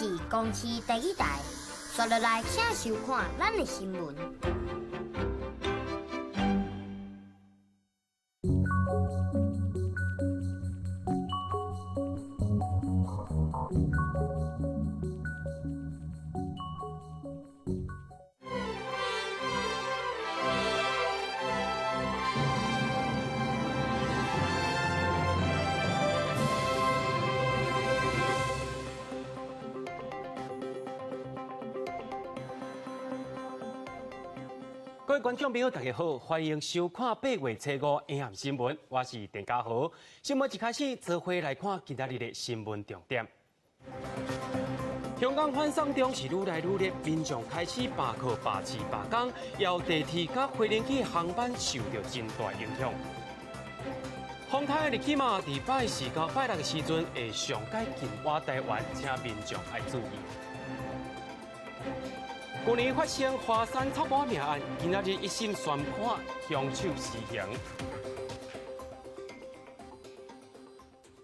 是公視第一台，刷落來請收看咱的新聞。各位觀眾朋友，大家好，歡迎收看8月初五晚暗新聞，我是鄭家豪。新聞一開始，做伙來看今仔日的新聞重點。香港反送中是愈來愈熱，民眾開始罷課、罷市、罷工，由地鐵佮飛行機航班受著真大影響。風颱日起嘛，佇拜四到拜六的時陣會上蓋近倚台灣，請民眾愛注意。舊年發生華山插火命案，今仔日一審宣判兇手死刑。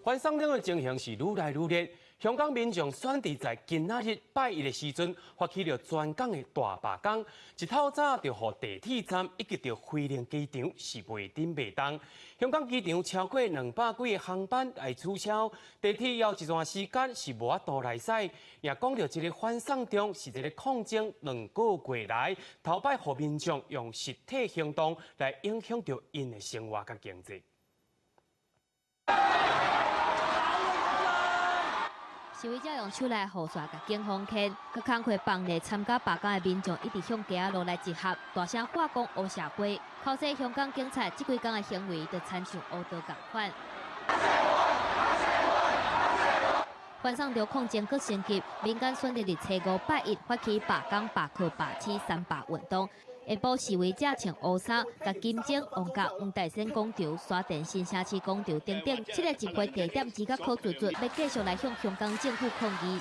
反送中的情形是愈來愈熱。香港民眾選擇在今仔日拜一的時陣，發起了全港的大罷工。一透早就予地鐵站以及著飛行機場是袂振袂動。香港機場超過200幾個航班來取消，地鐵有一段時間是無法度來駛。也講著這个反送中是一个抗爭2個月來，頭擺予民眾用實體行動來影響著𪜶的生活佮經濟。示威者用手來雨傘共警方牽，佮工課放咧參加罷工的民眾一直向街仔路來集合，大聲喊講烏社會，口說香港警察這幾工的行為，就親像烏刀仝款。反送中抗爭閣升級，民間選擇佇初五拜一發起罷工、罷課、罷市三罷運動。下晡示威者穿烏衫，共金鐘、旺角、黃大仙廣場、沙田新城市廣場等等七个集會地點，只甲苦卒卒，欲繼續來向香港政府抗議。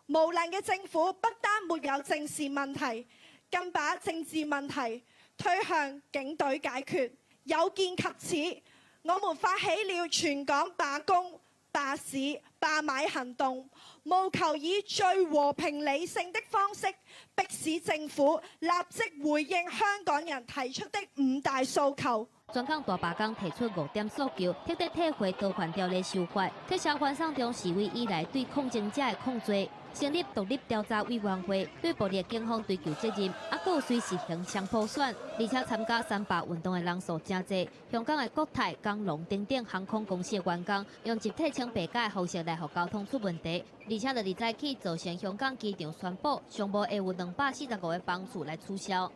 無能嘅政府不單沒有正視問題，更把政治問題推向警隊解決。有見及此，我們發起了全港罷工、罷市、罷買行動，務求以最和平理性的方式，迫使政府立即回應香港人提出的五大訴求。全港大罷工提出5點訴求，徹底退回逃犯條例修法，撤銷反送中示威以來對抗爭者的控罪，成立獨立調查委員會，對暴力警方追究責任，猶閣有隨實行雙普選，而且參加三罷運動的人數誠濟。香港的國泰、港龍等等航空公司的員工，用集體穿白甲的方式來予交通出問題，而且就佇早起造成香港機場宣布，上無會有245個班次來取消。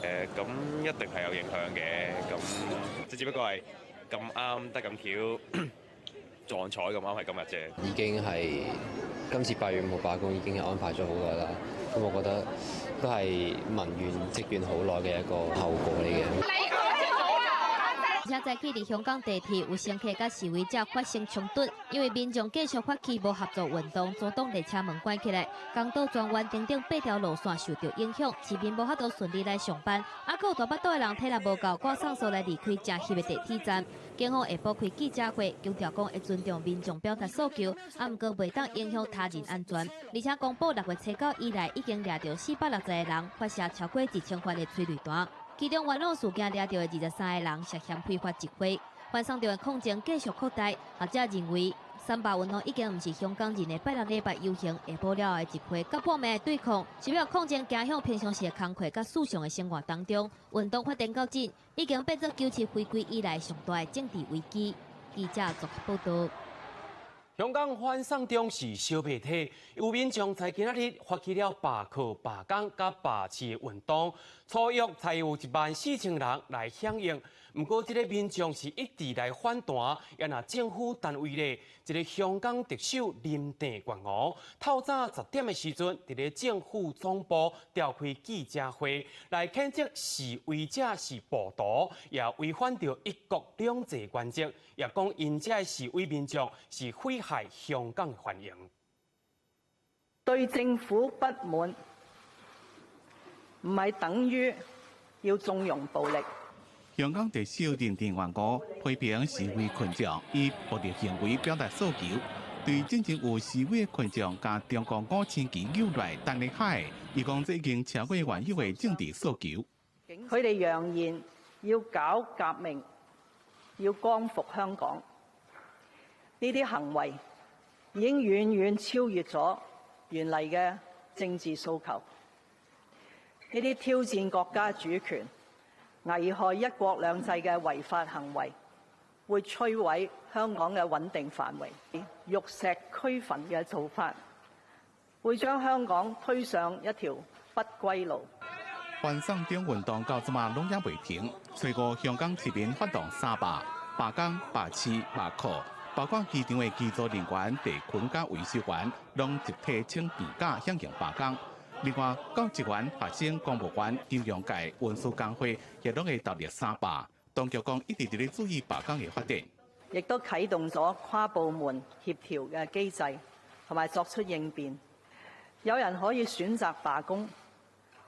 咁一定係有影響嘅，咁即只不過係咁啱得咁巧撞彩咁啱係今日啫。已經係今次8月5號罷工已經係安排咗好耐啦，咁我覺得都係民怨積怨好耐嘅一個後果嚟嘅。而且早起佇香港地鐵有乘客佮示威者發生衝突，因為民眾繼續發起無合作運動，阻擋列車門關起來，港島荃灣等等8條路線受著影響，市民無法度順利來上班。猶閣有大腹肚的人體力無夠，趕送數來離開誠翕的地鐵站。警方下晡開記者會，強調講會尊重民眾表達訴求，啊，毋過袂當影響他人安全。而且公布6月初9以來，已經掠著460個人，發射超過1000發的催淚彈。其中元朗事件掠著的23個人涉嫌非法集會，反送中的抗爭繼續擴大。學者認為，三罷運動已經毋是香港人的拜六禮拜遊行下晡了後的集會，佮破滅的對抗，是欲抗爭走向平常時的工課佮世俗的生活當中。運動發展到這，已經變做97回歸以來上大的政治危機。記者綜合報導。香港反送中是燒袂退，有民眾在今仔日發起了罷課、罷工佮罷市的運動，初約才有14000人來響應。毋過，這个民眾是一直來反彈，也若政府單位咧，一个香港特首林鄭月娥透早10點的時陣，佇咧政府總部召開記者會，來譴責示威者是暴徒，也違反著一國兩制原則，也講𪜶這个示威民眾是毀害香港的繁榮。對政府不滿，唔係等於要縱容暴力。香港特首林鄭月娥批評示威群眾以暴力行為表達訴求，對進前有示威的群眾共中國五星旗扭來等咧海，伊講這已經超過原有的政治訴求。佢哋揚言要搞革命，要光復香港，呢啲行為已經遠遠超越咗原嚟嘅政治訴求。呢啲挑戰國家主權、危害一國兩制嘅違法行為，會摧毀香港嘅穩定繁榮。玉石俱焚嘅做法，會將香港推上一條不歸路。反送中運動到這馬攏猶未停，初五香港市民發動三罷、罷工、罷市、罷課，包括機場的機組人員、地勤佮維修員，攏集體請病假響應罷工。另外，教職員、學生、公務員、金融界、運輸工會也攏會投入三罷。當局講一直佇咧注意罷工的發展，亦都啟動咗跨部門協調嘅機制，同埋作出應變。有人可以選擇罷工，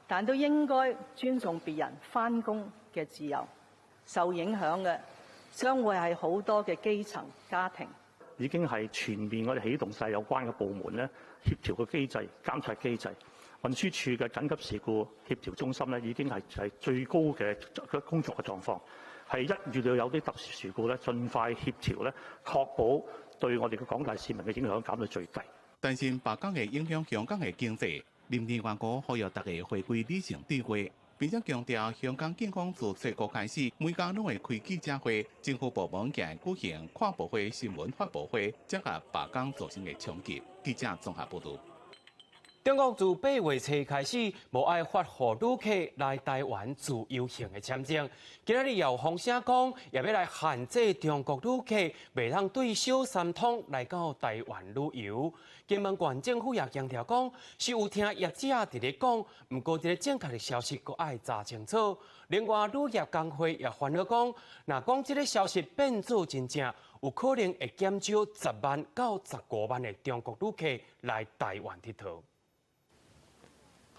但都應該尊重別人返工嘅自由。受影響嘅將會係好多嘅基層家庭。已經係全面我哋啟動晒有關嘅部門咧協調嘅機制、監察機制。運輸署嘅緊急事故協調中心咧，已經係最高嘅工作嘅狀況，係一遇到有啲特殊事故咧，盡快協調咧，確保對我哋嘅廣大市民嘅影響減到最低。擔心罷工會影響香港的經濟，林鄭月娥呼籲大家回歸理性對話，並且強調香港警方自初五開始，每工攏會開記者會，政府部門會舉行跨部會新聞發布會，整合罷工造成的衝擊。記者綜合報導。中國自8月初開始，無愛發予旅客來台灣自由行的簽證。今仔日有風聲講，也欲來限制中國旅客袂當對小三通來到台灣旅遊。金門縣政府也強調講，是有聽業者佇咧講，毋過這个正確的消息閣愛查清楚。另外，旅業工會也煩惱講，若講這个消息變做真正，有可能會減少10萬到15萬的中國旅客來台灣𨑨迌。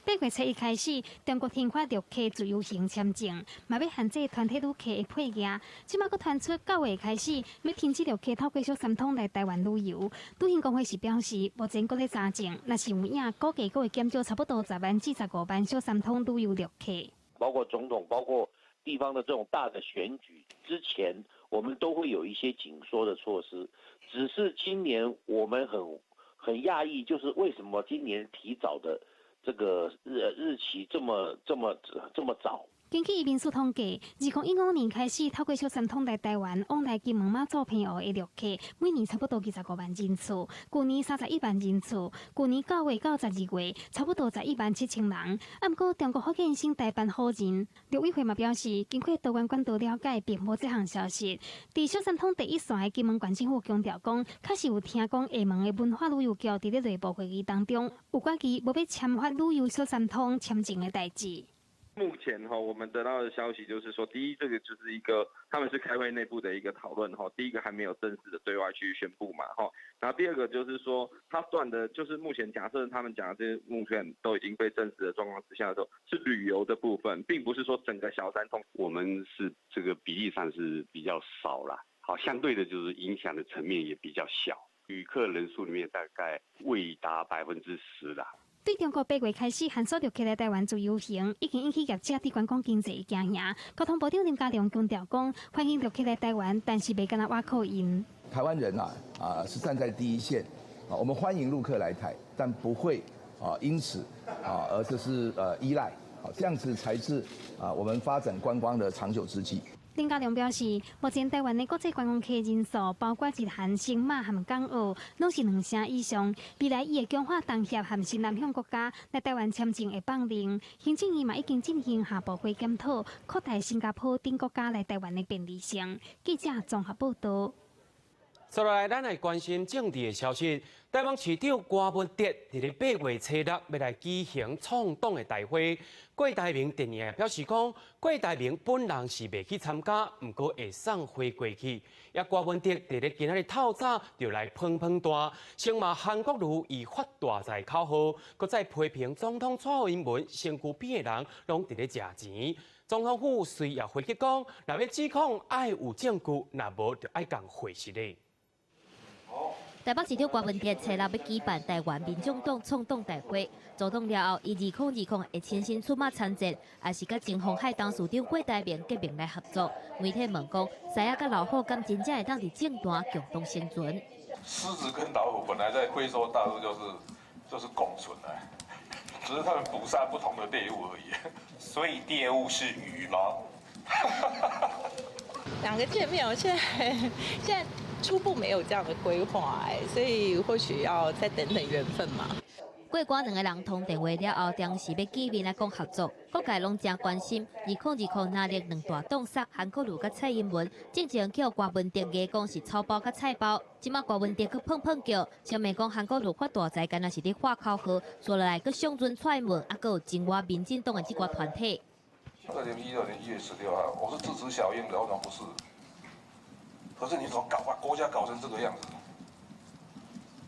8月初一開始，中國停發陸客自由行簽證，嘛欲限制團體旅客的配額。這馬閣傳出9月開始，欲停止陸客透過小三通來台灣旅遊。旅行公會是表示，目前閣咧查證，若是有影，估計閣會減少差不多10萬至15萬小三通旅遊陸客。包括總統，包括地方的這種大的選舉之前，我們都會有一些緊縮的措施。只是今年我們很訝異，就是為什麼今年提早的這個日期這麼這麼這麼早？根據移民署統計，2015年開始透過小三通來台灣往來金門馬祖澎湖的陸客，每年差不多25萬人次，舊年31萬人次，舊年9月到12月差不多11萬7千人。啊，毋過中國福建省台辦否認，陸委會嘛表示，經過多元管道了解，並無這項消息。佇小三通第一線的金門縣政府強調講，確實有聽講廈門的文化旅遊局佇咧內部會議當中，有決議無欲簽發旅遊小三通簽證的代誌。目前哈，我們得到的消息就是說，第一，這個就是一個他們是開會內部的一個討論哈，第一個還沒有正式的對外去宣布嘛哈，然後第二個就是說，他算的就是目前假設他們講的這些目前都已經被證實的狀況之下的時候，是旅遊的部分，並不是說整個小三通。我們是這個比例上是比較少啦，好，相對的就是影響的層面也比較小，旅客人數裡面大概未達10%啦。對中國8月開始限縮陸客來台灣自由行，已經引起業者對觀光經濟的驚嚇。交通部長林佳龍強調講，歡迎陸客來台灣，但是袂干焦倚靠𪜶。台灣人啊是站在第一線啊，我們歡迎陸客來台，但不會啊因此啊而就是依賴啊，這樣子才是啊我們發展觀光的長久之計。林佳龍表示，目前台灣的國際觀光客人數，包括日韓、新馬和港澳，攏是兩成以上。未來伊會強化東協和新南向國家來台灣簽證的放令。行政院嘛已經進行下部會檢討，擴大新加坡等國家來台灣的便利性。記者綜合報導。接落來，咱來關心政治的消息。台北市長郭文哲佇咧8月初六欲來舉行創黨的大會。郭台銘電影表示講，郭台銘本人是袂去參加，毋過會送花過去。也郭文哲佇咧今仔日透早就來捧捧大，先罵韓國瑜以發大財口號，閣再批評總統蔡英文身軀邊的人攏佇咧食錢。總統府隨也回擊講，若欲指控愛有證據，若無就愛講事實的。台北市長郭文哲初六欲舉辦台灣民眾黨創黨大會，組黨了後，伊2020會親身出馬參戰，也是佮前鴻海董事長郭台銘結盟來合作。媒體問講，獅仔佮老虎敢真正會當佇政壇共同生存？獅子跟老虎本來在非洲大陸就是共存的，只是他們捕殺不同的獵物而已。所以獵物是魚嗎？兩個見面，我現在初步沒有這樣的規劃，哎，所以或許要再等等緣分嘛。過關兩個人通電話了後，當時欲見面來講合作，各界攏誠關心。2020藍綠兩大黨殺韓國瑜佮蔡英文，進前予郭文哲揶講是草包佮菜包，這馬郭文哲閣碰碰叫，聲明講韓國瑜發大財，敢若是咧喊口號，紲落來閣相尊蔡英文，猶閣有真倚民進黨的這寡團體。2016年1月16號，我是支持小英的，我講不是。可是你怎麼搞把國家搞成這個樣子？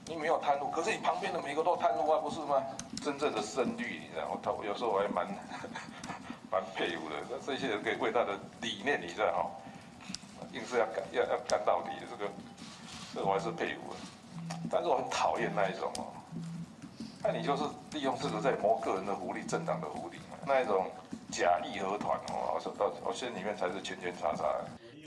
你沒有貪污，可是你旁邊的每個都貪污啊，不是嗎？真正的深綠，你知道，我有時候我還蠻佩服的。那這些人可以為他的理念，你知道哈，硬是要幹要幹到底，這個我還是佩服的。但是我很討厭那一種哦，那你就是利用這個在謀個人的福利、政黨的福利，那一種假義和團哦，我說到我心裡面才是圈圈叉叉。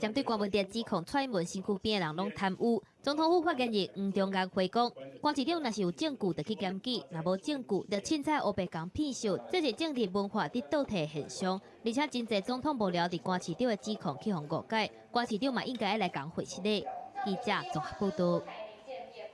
針對郭文哲指控蔡英文身軀邊的人攏貪污，總統府發言人黃重諳回講，郭市長若是有證據，就去檢舉；若無證據，就凊彩烏白共騙術，這是政治文化佇倒退現象。而且真濟總統幕僚佇郭市長的指控去予誤解，郭市長嘛應該愛來共回釋的。記者綜合報道。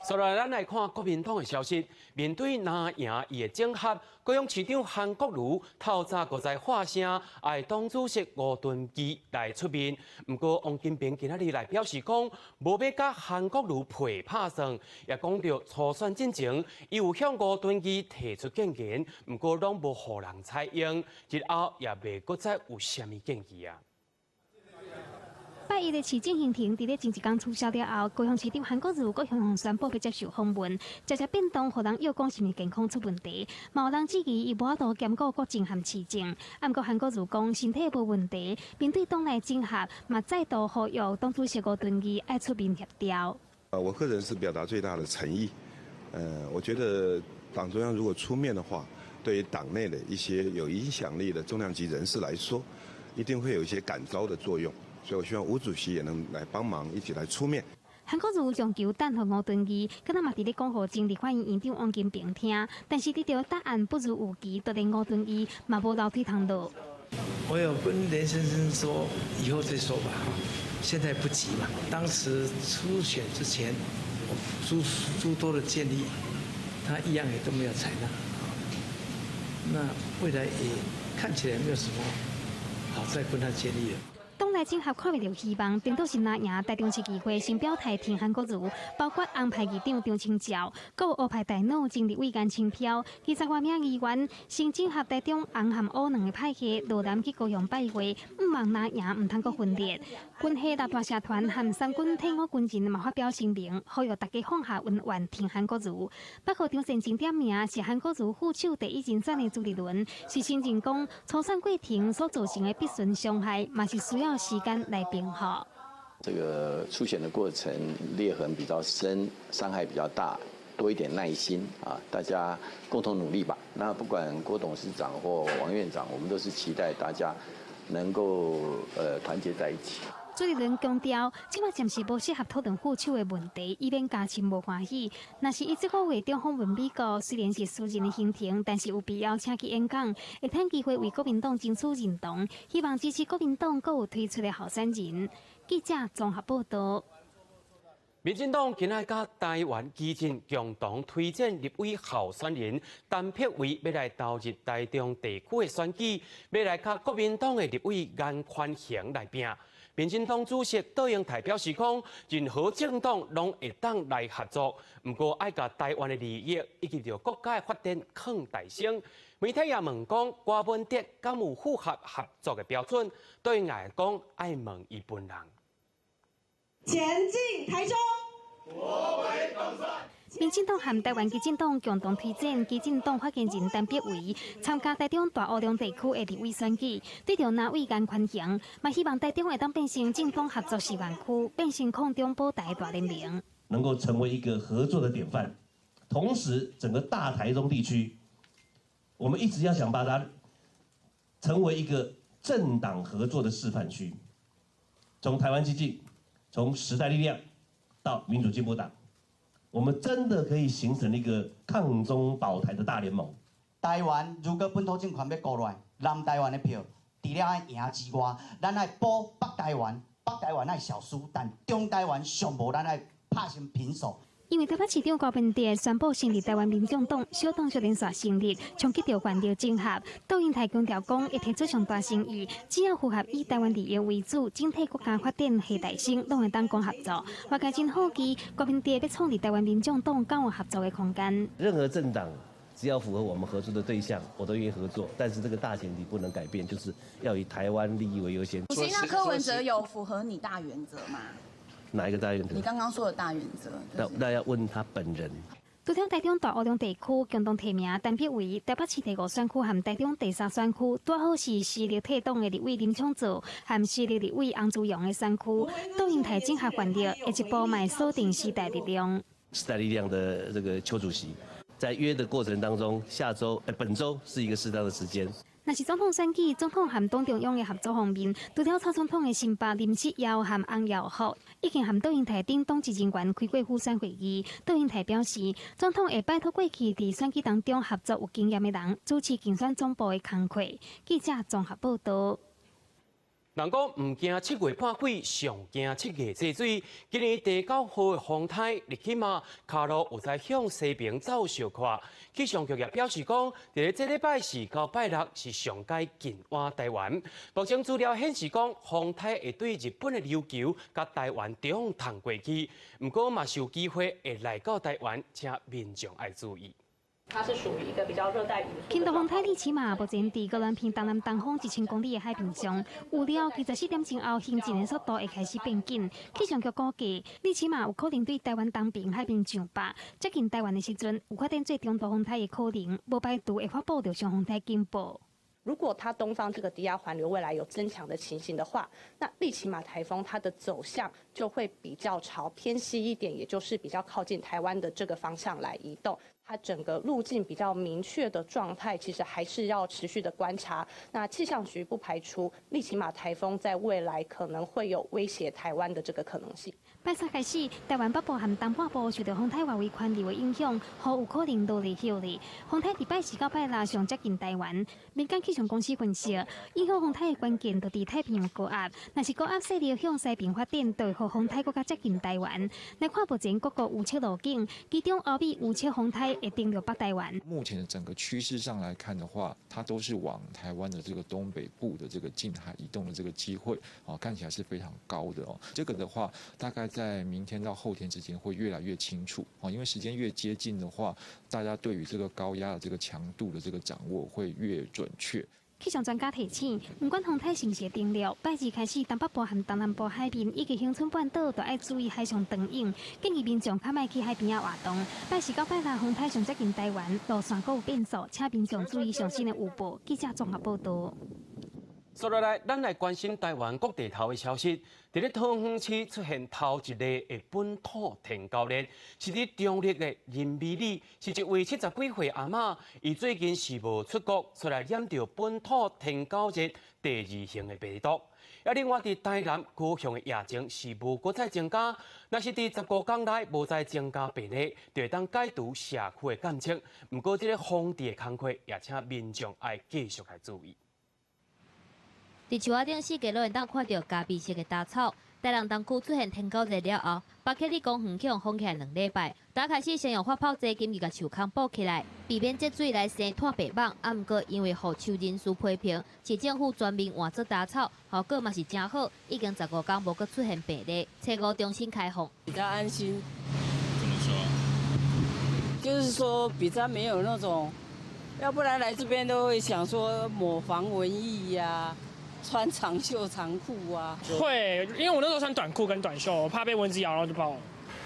接落來，咱來看國民黨的消息。面對藍營伊的整合，高雄市長韓國瑜透早閣再發聲，愛黨主席吳敦義來出面。毋過王金平今仔日來表示講，無欲佮韓國瑜陪拍算，也講著初選進前，伊有向吳敦義提出建言，毋過攏無予人採用，日後也袂閣再有啥物建議啊。拜一的市政行程，佇咧前一工取消了後，高雄市長韓國瑜閣雄雄宣布欲接受訪問，常常變動，予人臆講是毋是健康出問題，嘛有人質疑伊無法度兼顧國政和市政。毋過韓國瑜講身體無問題，面對黨內整合，嘛再度呼籲黨主席吳敦義愛出面協調。我個人是表達最大的誠意。我覺得黨中央如果出面的話，對於黨內的一些有影響力的重量級人士來說，一定會有一些感召的作用。所以我希望吳主席也能來幫忙，一起來出面。韓國瑜上求彈劾吳敦義，敢若嘛佇咧講予前立法院院長王金平聽，但是得著答案不如預期，就連吳敦義嘛無樓梯通落。我有跟連先生說，以後再說吧，現在不急嘛。當時初選之前，我諸多的建議，他一樣也都沒有採納。那未來也看起來沒有什麼好再跟他建議了。黨內整合看袂著希望，顛倒是藍營台中市議會先表態挺韓國瑜，包括紅派議長張清照，閣有烏派大腦前立委顏清標，20外名議員先整合台中紅和烏兩個派系，落南去高雄拜會，毋望藍營毋通閣分裂。軍系六大社團和三軍退伍軍人嘛發表聲明，呼籲大家放下恩怨，挺韓國瑜。北河張善政點名是韓國瑜副手第一人選的朱立倫，是承認講初選過程所造成的必損傷害，嘛是需要時間來平復。這個初選的過程裂痕比較深，傷害比較大，多一點耐心啊，大家共同努力吧。那不管郭董事長或王院長，我們都是期待大家能夠團結在一起。朱立倫強調，這馬暫時無適合討論副手的問題，以免加深無歡喜。若是伊這個月中訪問美國，雖然是私人的行程，但是有必要請去演講，會趁機會為國民黨爭取認同，希望支持國民黨閣有推出的候選人。記者綜合報道。民進黨今仔佮台灣基進共同推薦立委候選人陳柏惟，欲來投入台中地區的選舉，欲來佮國民黨的立委顏寬恆來拚。民進黨主席卓榮泰表示講，任何政黨攏會當來合作，毋過愛共台灣的利益以及著國家的發展囥大先。媒體也問講，郭文哲敢有符合合作的標準？卓榮泰講，愛問伊本人。前進台中，柏惟當選。民進黨和台灣基進黨共同推薦基進黨發言人陳柏惟參加台中大烏龍地區的立委選舉，對著藍委顏寬恆，嘛希望台中會當變成政黨合作示範區，變成抗中保台大聯盟。能夠成為一個合作的典範，同時整個大台中地區，我們一直要想把它成為一個政黨合作的示範區。從台灣基進，從時代力量到民主進步黨，我們真的可以形成一個抗中保台的大聯盟。台灣如果本土政權欲顧落來，南台灣的票除了愛贏之外，咱愛保北台灣，北台灣愛少輸，但中台灣上無咱愛拍成平手。因為台北市長柯文哲宣布成立台灣民眾黨，小黨小連續成立，衝擊著權力整合。杜英台強調講，會提出上大誠意，只要符合以台灣利益為主，整體國家發展下大生，攏會當講合作。外界真好奇，柯文哲欲創立台灣民眾黨，敢有合作的空間？任何政黨只要符合我們合作的對象，我都願意合作。但是這個大前提不能改變，就是要以台灣利益為優先。主席，那柯文哲有符合你大原則嗎？哪一個大原則？你剛剛說的大原則。那要問他本人。除了台中大烏龍地區共同提名陳柏惟，台北市第五選區和台中第三選區，拄好是時力退黨的立委林昶佐和時力立委洪慈庸的選區，杜英台整合權力，會一步嘛鎖定時代力量。時代力量的這個邱主席，在約的過程當中，下週本週是一個適當的時間。若是總統選舉，總統和黨中央的合作方面，除了蔡總統的新爸林世堯和洪耀福，已經和杜英台等黨職人員開過輔選會議。杜英台表示，總統會拜託過去佇選舉當中合作有經驗的人，主持競選總部的工課。記者綜合報道。人講毋驚七月半鬼，上驚七月濟水。今年第九號的風颱，利奇馬跤路有在向西邊走小可。氣象局也表示講，佇咧這禮拜四到拜六是上佳近倚台灣。目前資料顯示講，風颱會對日本的琉球佮台灣中趟過去，毋過嘛是有機會會來到台灣，請民眾愛注意。它是屬於一個比較熱帶雨。輕度風颱利奇馬目前佇宜蘭屏東南東方1000公里的海面上，預料24點鐘後行進的速度會開始變緊。氣象局估計，利奇馬有可能對台灣東邊海面上北接近台灣的時陣，有發展做中度風颱的可能，無排除會發布陸上風颱警報。如果它東方這個低壓環流未來有增強的情形的話，那利奇馬颱風它的走向就會比較朝偏西一點，也就是比較靠近台灣的這個方向來移動。它整個路徑比較明確的狀態，其實還是要持續的觀察。那氣象局不排除利奇馬颱風在未來可能會有威脅台灣的這個可能性。拜三開始，台灣北部和東半部受到風颱外圍環流的影響，雨有可能落來歇咧。風颱佇拜四到拜六上接近台灣。民間氣象公司分析，影響風颱的關鍵就佇太平洋高壓。若是高壓勢力向西邊發展，就會予風颱閣較接近台灣。來看目前各國預測路徑，其中歐美預測風颱會登陸北台灣。目前的整個趨勢上來看的話，它都是往台灣的這個東北部的這個近海移動的這個機會，哦，看起來是非常高的哦。這個的話，大概在明天到後天之間會越來越清楚，哦，因為時間越接近的話，大家對於這個高壓的這個強度的這個掌握會越準確。氣象專家提醒，毋管風颱是毋是會登陸，拜二開始，東北部和東南部海面以及恆春半島都愛注意海上長湧，建議民眾較莫去海邊仔活動。拜四到拜六風颱上接近台灣，路線閣有變數，請民眾注意上新的預報。記者綜合報道。接落來，咱來關心台灣各地頭的消息。佇咧桃園市出現頭一例的本土天狗熱，是佇中壢的林美麗，是一位70幾歲阿嬤。伊最近是無出國，出來染著本土天狗熱第二型的病毒。啊，另外佇台南、高雄的疫情是無閣再增加，若是佇15天內無再增加病例，就會當解除社區的監測。毋過，這个防治的工課也請民眾愛繼續來注意。佇樹仔頂四界攏會當看著咖啡色的稻草。台南東區出現天狗熱了後，巴克利公園去予封起來2禮拜。打開始先用發泡劑金去共樹空補起來，避免積水來生炭白蠓。啊，毋過因為護樹人士批評，市政府全面換做稻草，效果嘛是誠好，已經15工無閣出現病例。初五重新開放，比較安心。怎麼說？就是說比較沒有那種，要不然來這邊都會想說抹防蚊液呀。穿長袖長褲啊，會，因為我那時候穿短褲跟短袖，我怕被蚊子咬，然後就爆了。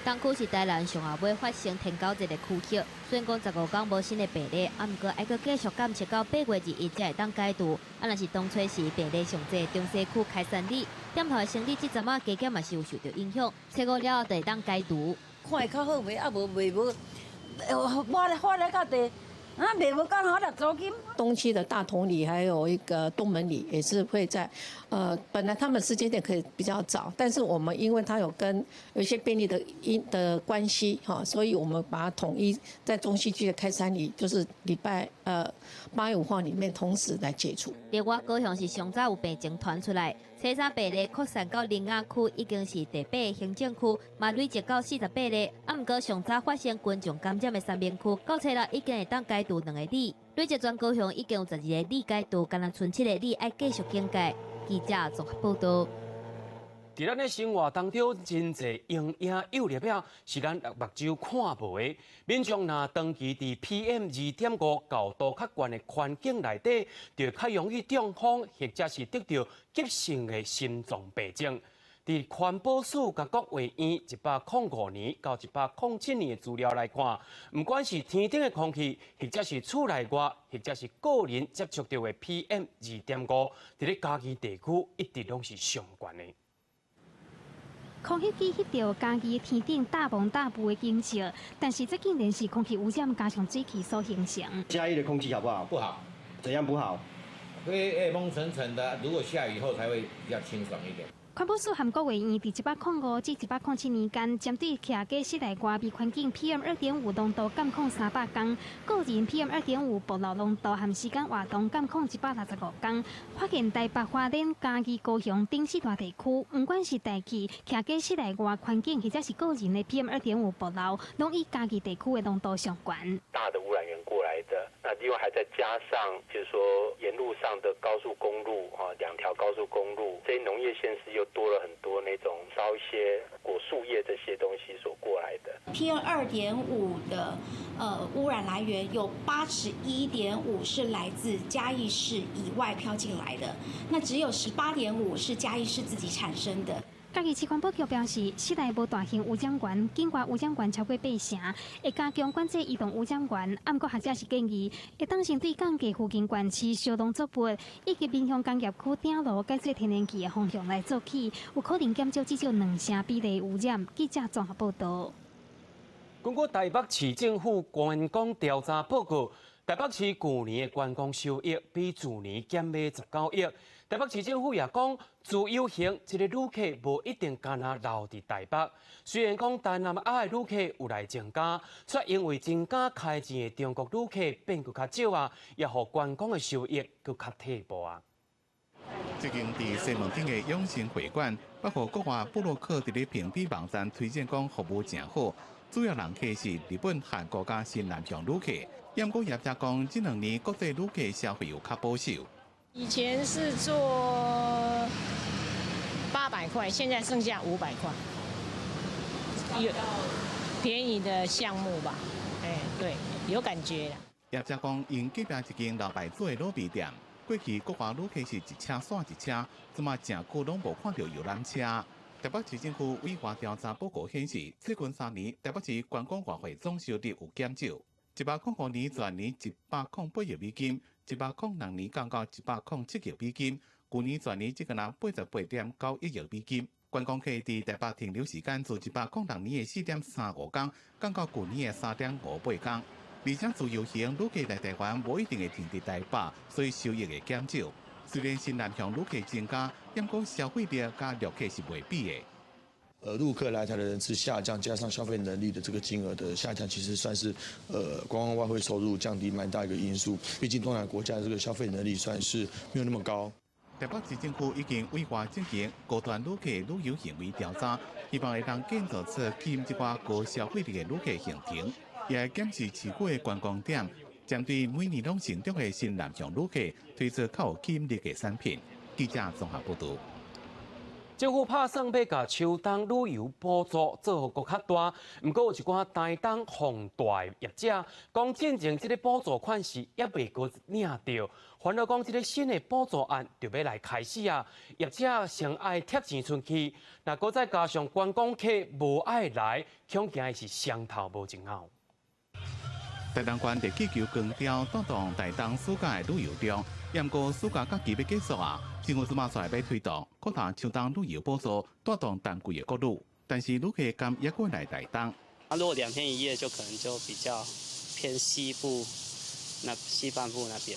東區是台南上後尾發生天狗熱的區域，雖然講十五工無新的病例，啊，毋過愛閣繼續監測到8月21才會當解除。啊，若是當初時病例上濟中西區開山里，店頭的生理這陣仔加減嘛是有受著影響，初五了後就會當解除。看會較好賣，啊無賣無，我來發來到地，啊賣無夠好啦租金。東區的大同里還有一個東門里也是會在，本來他們時間點可以比較早，但是我們因為它有跟有一些便利的因的關係，哈，所以我們把它統一在中西區的開山里，就是禮拜8月5號裡面同時來解除。另外，高雄是上早有病情傳出來，初三病例擴散到苓雅區，已經是第八個行政區，嘛累積到48例。啊，毋過上早發生群眾感染的三民區，到初六已經會當解除兩個里，累計全高雄已經有12个里解除，干焦賰七个里愛繼續警戒。記者綜合報導。佇咱的生活當中，真濟營養幼粒仔是咱目睭看無的。民眾若長期佇 PM 2.5厚度較懸的環境內底，就較容易中風，或者是得著急性的心臟病症。佇環保署佮國衛院105年到107年的資料來看，毋管是天頂的空氣，或者是厝內外，或者是個人接觸著的 PM 2.5，佇咧嘉義地區一直攏是上懸的。空氣機翕著嘉義天頂大霧大霧的景色，但是這竟然是空氣污染加上水汽所形成。嘉義的空氣好不好？不好。怎樣不好？會濛濛沉沉的，如果下雨後才會比較清爽一點。環保署和國衛院佇105至107年間，針對徛家室內外微環境 PM 2.5濃度監控300工，個人 PM 2.5暴露濃度和時間活動監控165工，發現台北、花蓮、嘉義、高雄等四大地區，毋管是大氣、徛家室內外環境，或者是個人的 PM 2.5暴露，攏以嘉義地區的濃度上懸。大的污染源過來的，那另外還再加上，就是說沿路上的高速公路啊，兩條高速公路，這些農業縣市又多了很多那種燒一些果樹葉這些東西所過來的。 PM 2.5的污染來源有81.5是來自嘉義市以外飄進來的，那只有18.5是嘉義市自己產生的。嘉義市環保局表示，市內無大型污染源，境外污染源超過八成，會加強管制移動污染源。啊，毋過學者是建議，會當先對降低附近縣市燒農作物，以及面向工業區頂爐改做天然氣的方向來做起，有可能減少至少兩成比例污染。記者綜合報導。根據台北市政府觀光調查報告，台北市舊年的觀光收益比去年減尾19億。台北市政府也講，自由行這个旅客無一定干焦留佇台北。雖然講東南亞的旅客有來增加，卻因為增加開錢的中國旅客變閣較少啊，也予觀光的收益閣較退步啊。這間佇西門町的永盛會館，包括國外部落客佇咧評比網站推薦講服務誠好，主要人客是日本、韓國佮新南向旅客。毋過業者講，這兩年國際旅客消費有較保守。以前是做800塊，現在剩下500塊，有便宜的項目吧？哎，對，有感覺啦。業者講，𪜶隔壁一間老牌子的滷味店，過去國外旅客是一車紲一車，這馬誠久攏無看著遊覽車。台北市政府委外調查報告顯示，最近3年台北市觀光外匯總收入有減少。105年全年108亿美金，106年降到107億美金，舊年全年只干焦88.91億美金。觀光客佇台北停留時間自106年的4.35工，降到舊年的3.58工。而且自由行旅客來台灣無一定會停佇台北，所以收益會減少。雖然新南向旅客增加，毋過消費力佮陸客是袂比的。陸客來台的人次下降，加上消費能力的這個金額的下降，其實算是觀光外匯收入降低蠻大一個因素。畢竟東南亞國家這個消費能力算是沒有那麼高。台北市政府已經委外進行高端旅客旅遊行為調查，希望會當建造出吸引這寡高消費力的旅客行程，也會檢視市區的觀光點，針對每年攏成長的新南向旅客，推出較有吸引力的產品。記者綜合報導。政府拍算欲共秋冬旅遊補助做予閣較大，毋過有一寡台東放大業者講，進前這个補助款是猶未閣領著，煩惱講這个新的補助案就欲來開始啊，業者先愛貼錢出去，若閣再加上觀光客無愛來，恐驚是雙頭無一咬。台東縣熱氣球光雕帶動台東暑假的旅遊量，毋過暑假假期欲結束啊，政府這馬出來欲推動擴大秋冬旅遊補助，帶動淡季的國旅，但是旅客敢猶閣來台東？啊，如果2天1夜就可能就比較偏西部，那西半部那邊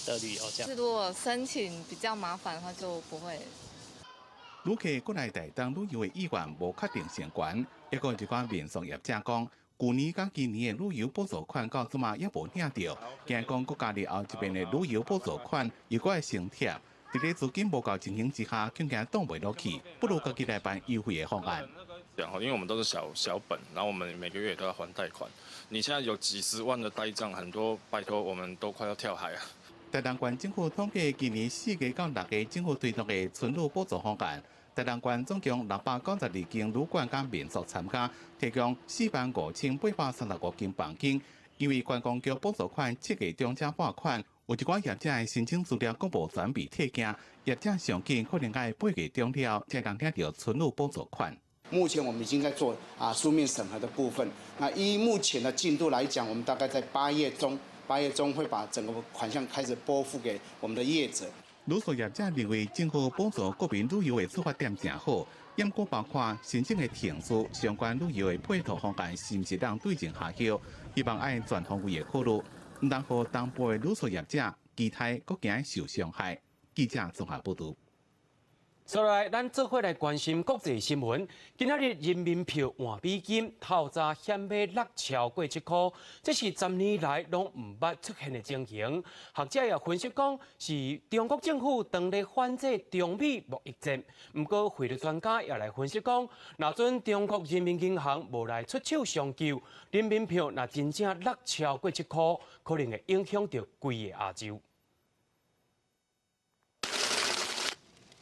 的旅遊這樣。如果申請比較麻煩的話，就不會。旅客過來台東旅遊的意願無確定性懸，抑閣有一寡民宿業者講，舊年佮今年的旅遊補助款到這馬猶無領著，驚講國家日後這邊的旅遊補助款又閣會升貼，佇咧資金無夠情形之下，恐驚擋袂落去，不如家己來辦優惠的方案。然後，因為我們都是小小本，然後我們每個月都要還貸款。你現在有幾十萬的呆帳，很多拜託我們都快要跳海啊！台東縣政府統計，今年4月到6月政府推動的春旅補助方案，台東縣總共692間旅館佮民宿參加，提供45,835間房間。因為觀光局補助款7月中才撥款，有一寡業者的申請資料閣無全備退件，業者上緊可能愛8月中了才能領著春旅補助款。目前我們已經在做書面審核的部分。那依目前的進度來講，我們大概在八月中，八月中會把整個款項開始撥付給我們的業者。旅宿業者認為政府補助國民旅遊的出發點誠好，毋過包括申請的程序、相關旅遊的配套方案，是毋是當對症下藥？希望愛全方位的考慮，毋通予東部的旅宿業者期待閣驚受傷害。記者綜合報導。接落來，咱做伙來關心國際新聞。今仔日人民幣換美金，透早險欲落超過7箍，這是10年來攏毋捌出現的情形。學者也分析講，是中國政府當咧反制中美貿易戰。毋過匯率專家也來分析講，若準中國人民銀行無來出手相救，人民幣若真正落超過7箍，可能會影響著規个亞洲。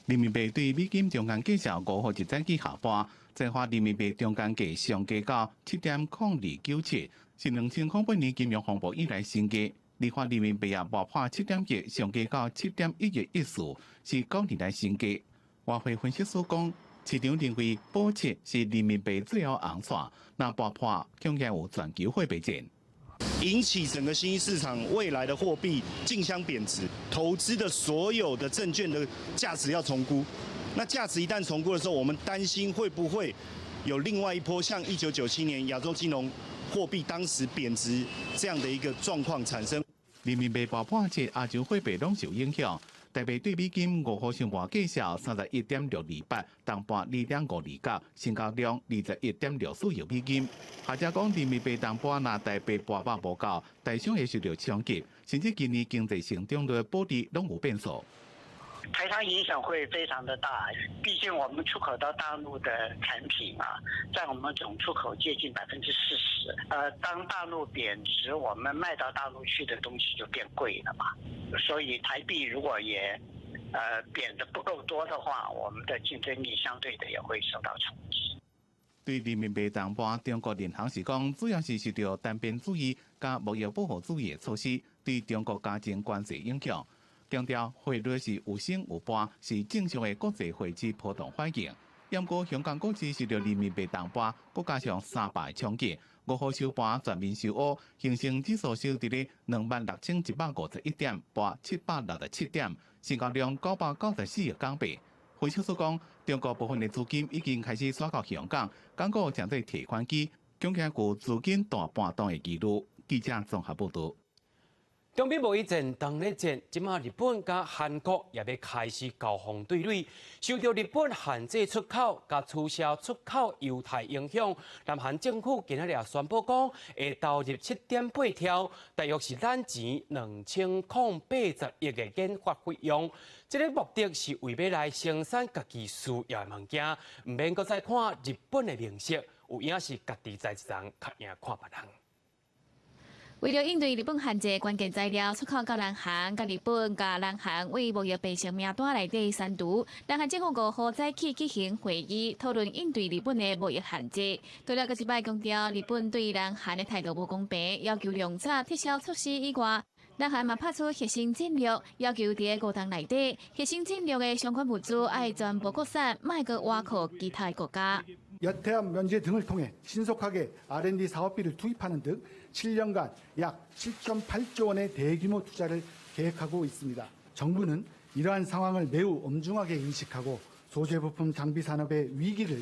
人民幣對美金中間價是5號一早起下盤，在華人民幣中間價上低到7.0297，是2008年金融風暴以來新低。離岸人民幣也跌破7.1，上低到7.1114，是9年來新低。外匯分析師講，市場認為保七是人民幣最後紅線，若跌破，恐驚有全球貨幣戰。引起整個新興市場未來的貨幣競相貶值，投資的所有的證券的價值要重估。那價值一旦重估的時候，我們擔心會不會有另外一波像1997年亞洲金融貨幣當時貶值這樣的一個狀況產生？人民幣跌破七，亞洲貨幣攏受影響。台幣對美金5號收盤價數31.628，當盤2.529，成交量21.64億美金。學者講，人民幣當盤若台幣跋百無夠，台商會受著衝擊，甚至今年經濟成長率保持攏有變數。台商影響會非常的大，畢竟我們出口到大陸的產品啊，佔我們總出口接近40%。當大陸貶值，我們賣到大陸去的東西就變貴了嘛。所以台幣如果也貶得不夠多的話，我們的競爭力相對的也會受到衝擊。對人民幣當盤，中國銀行是講，主要是受著單邊主義佮貿易保護主義的措施對中國加徵關稅影響。強調匯率是有升有跋，是正常的國際匯市波動反應。毋過香港股市受著人民幣當盤，閣加上300衝擊，5號收盤全面收烏，恆生指數收佇咧26,151點，跋767點，成交量994億港幣。分析師講，中國部分的資金已經開始徙到香港，港股成做提款機，恐驚有資金大搬動的疑慮。記者綜合報導。中美貿易戰當咧戰，這馬日本佮韓國也欲開始交鋒對壘。受著日本限制出口佮取消出口優待影響，南韓政府今仔日也宣布講，會投入7.8兆，大約是咱錢2080億的研發費用。這个目的是為欲來生產家己需要的物件，毋免閣再看日本的面色，有影是家己在一人較贏看別人。為著應對日本限制關鍵材料出口到南韓，佮日本佮南韓對貿易白名單內底刪除。南韓政府5號早起舉行會議，討論應對日本的貿易限制。除了閣一擺強調日本對南韓的態度無公平，要求量產撤銷措施以外，南韓嘛拍出核心戰略，要求佇五冬內底核心戰略的相關物資愛全部國產，莫閣倚靠其他國家。 여태안 면제 등을 통해 신속하게 R&D 사업비를 투입하는 등 7년간 약 7.8조 원의 대규모 투자를 계획하고 있습니다. 정부는 이러한 상황을 매우 엄중하게 인식하고 소재 부품 장비 산업의 위기를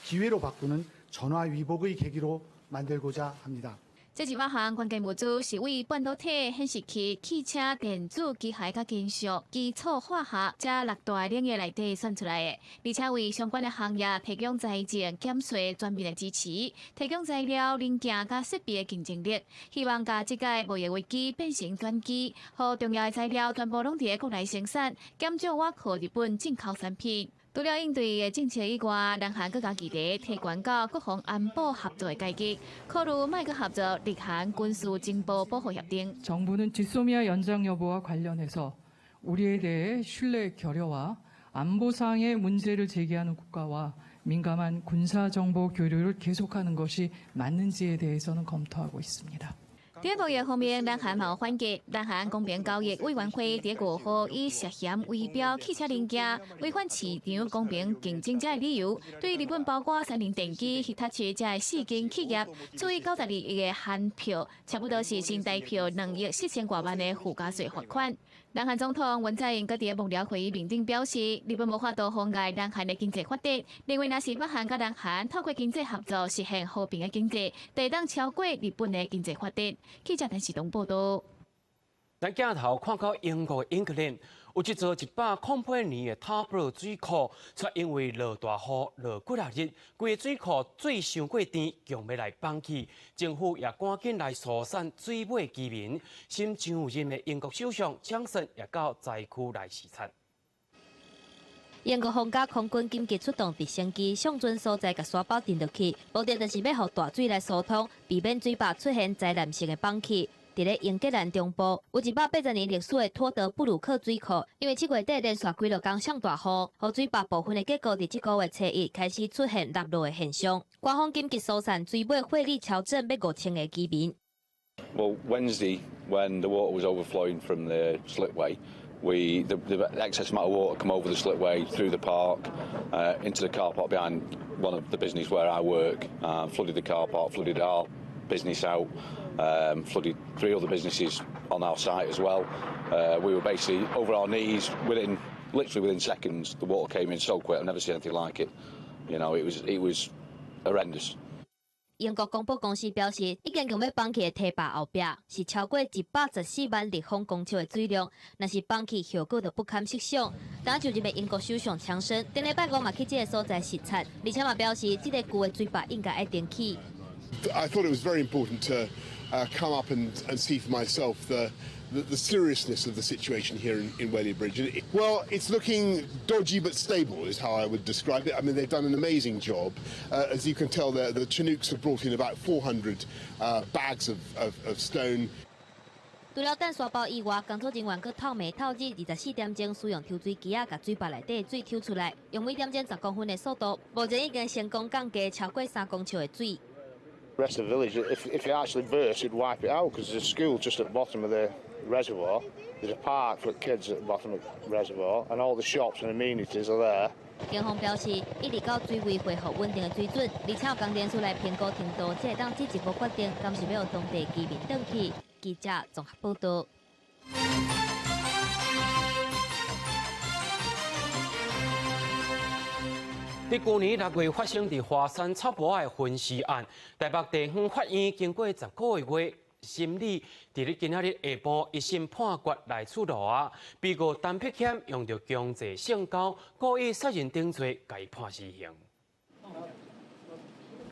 기회로 바꾸는 전화위복의 계기로 만들고자 합니다. 這100項關鍵物資是為半導體、顯示器、汽車、電子、機械佮金屬、基礎化學這六大領域內底選出來的，而且為相關的行業提供財政減稅全面的支持，提供材料、零件佮設備的競爭力，希望共這屆貿易危機變成轉機，予重要的材料全部攏佇國內生產，減少倚靠日本進口產品。除了應對的政策以外，南韓閣共議題提懸到國防安保合作的改革，考慮莫閣合作日韓軍事情報保護協定。 정부는 지소미아 연장 여부와 관련해서 우리에 대해 신뢰 결여와 안보상의 문제를 제기하는 국가와 민감한 군사 정보 교류를 계속하는 것이 맞는지에 대해서는 검토하고 있습니다. 佇貿易方面，南韓嘛有反擊。南韓公平交易委員會佇5號以涉嫌圍標汽車零件、違反市場公平競爭這个理由，對日本包括三菱電機、ヒタチ這四間企業，處以92億的韓票，差不多是新台票2億4千外萬的附加稅罰款。南韓總統文在寅閣佇幕僚會議面頂表示，日本無法度妨礙南韓的經濟發展，認為若是北韓佮南韓透過經濟合作實現和平的經濟，會當超過日本的經濟發展。記者陳時東報導。咱鏡頭看到英國英格蘭有一座108年的塔布水庫，卻因為落大雨落幾若日，規个水庫水傷過甜，強欲來崩去。政府也趕緊來疏散水尾居民。新上任的英國首相強森也到災區來視察。英國皇家空軍緊急出動直升機，上準所在共沙包擲落去，目的就是欲予大水來疏通，避免水壩出現災難性的崩去。佇咧英格蘭中部，有180年歷史的托德布魯克水庫，因為7月底連續幾落工上大雨，予水壩部分的結構佇這個月初一開始出現塌落的現象。官方緊急疏散水尾惠利橋鎮欲5000個居民。 Well, Wednesday, when the water was overflowing from the slipway, the excess amount of water come over the slipway through the park into the car park behind one of the business where I work, flooded the car park, flooded our business out, flooded three other businesses on our site as well. We were basically over our knees within literally within seconds. The water came in so quick. I've never seen anything like it. It was horrendous. 英國廣播公司表示，已經強欲崩去的堤壩後壁是超過114萬立方公尺的水量，若是崩去，後果就不堪設想。剛就任的英國首相強生，頂禮拜五嘛去這个所在視察，而且嘛表示，這個舊的水壩應該愛重起。 I thought it was very important to come up and see for myself the seriousness of the situation here in Whaley Bridge. And well, it's looking dodgy but stable, is how I would describe it. I mean, they've done an amazing job. As you can tell, the Chinooks have brought in about 400 bags of stone. 除了擲沙包以外，工作人員閣透暝透日24點鐘使用抽水機仔，共水壩內底的水抽出來，用每點鐘10公分的速度，目前已經成功降低超過3公尺的水。 Rest of the village, if it actually burst, it'd wipe it out because there's a school just at the bottom of the reservoir. There's a park for kids at the bottom of the reservoir, and all the shops and amenities are there. 警方表示，一直到水位恢復穩定的水準，而且有工程師來評估程度，才會當進一步決定，敢是欲予當地居民轉去。記者綜合報道。佇舊年6月發生佇華山草埔仔的分屍案，台北地方法院經過10個月審理，佇咧今仔日下晡一審判決來出爐啊！被告陳碧謙用著強制性交、故意殺人等罪，共伊判死刑。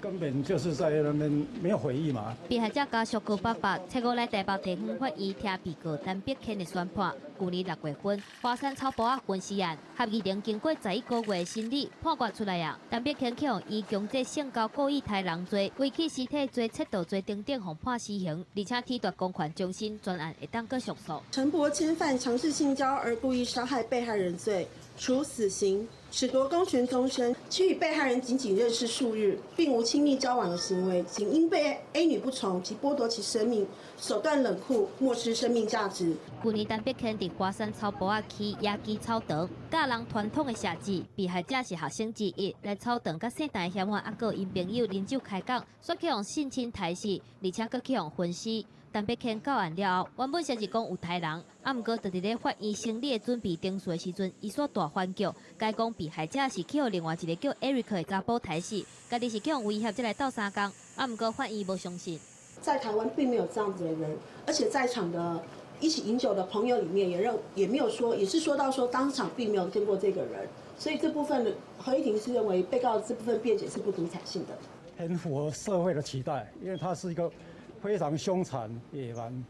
根本就是在那邊沒有悔意嘛。被害者家屬高伯伯，七五來台北地方法院聽被告陳碧謙的宣判。舊年6月份，華山草埔仔分屍案，合議庭經過11個月審理，判決出來啊。陳碧謙去予以強制性交、故意殺人罪、遺棄屍體罪、竊盜罪等等，予判死刑，而且褫奪公權終身，全案會當閣上訴。陳柏謙犯強制性交而故意殺害被害人罪，處死刑。褫奪公權終身，其與被害人僅僅認識數日，並無親密交往的行為，僅因被 A 女不從即剝奪其生命，手段冷酷，漠視生命價值。舊年陳碧謙佇華山草埔仔區野雞草場，教人傳統的射箭，被害者是學生之一，來草場佮姓陳的嫌犯，猶閣𪜶朋友啉酒開講，煞去予性侵刣死，而且閣去予分屍。陳柏謙到案了後，原本先是講有刣人，啊，毋過就佇咧法院審理的準備程序的時陣，伊煞大反擊，改講被害者是去予另外一個叫 Eric 的查埔刣死，家己是去予威脅才來鬥相共，啊，毋過法院無相信。在台灣並沒有這樣子的人，而且在場的一起飲酒的朋友裡面也認，也沒有說，也是說到說當場並沒有見過這個人，所以這部分的合議庭是認為被告這部分辯解是不足採信的。很符合社會的期待，因為他是一個非常兇殘、野蠻、